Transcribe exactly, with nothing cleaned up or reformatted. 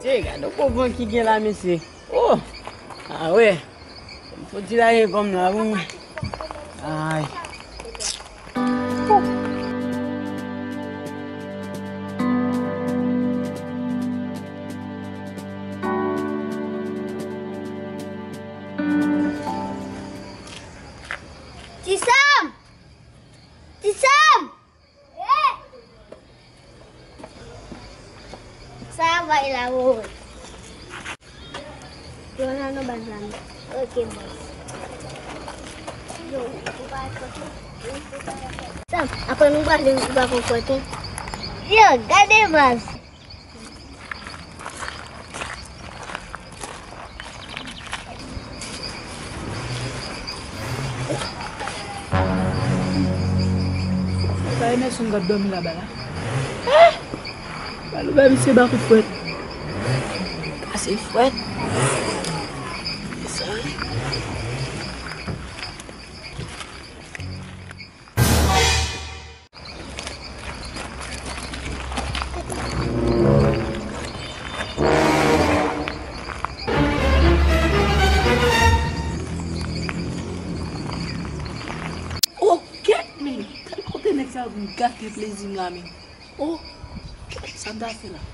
Hey, gade yon gwo van ki gen la, mesye. Oh! Ah wè. Fò di la gen kòm la, wi. Ay. Ti Sam! Ti Sam! Sa va la, woy. Yo, la nan baz la, non. Ok, baz. Yo, ou pa Sam, apre nou prale, ou pa konprann. Yo, gade baz. Sa Emerson k ap dòmi laba la. Ah! Ba nou bay misye ba kout fwèt. Pase fwèt. Sa. Oh, kèt, men! Gade kote nèg sa ap vin gate plezi m la, men! Oh, kèt, sa m ta fè la?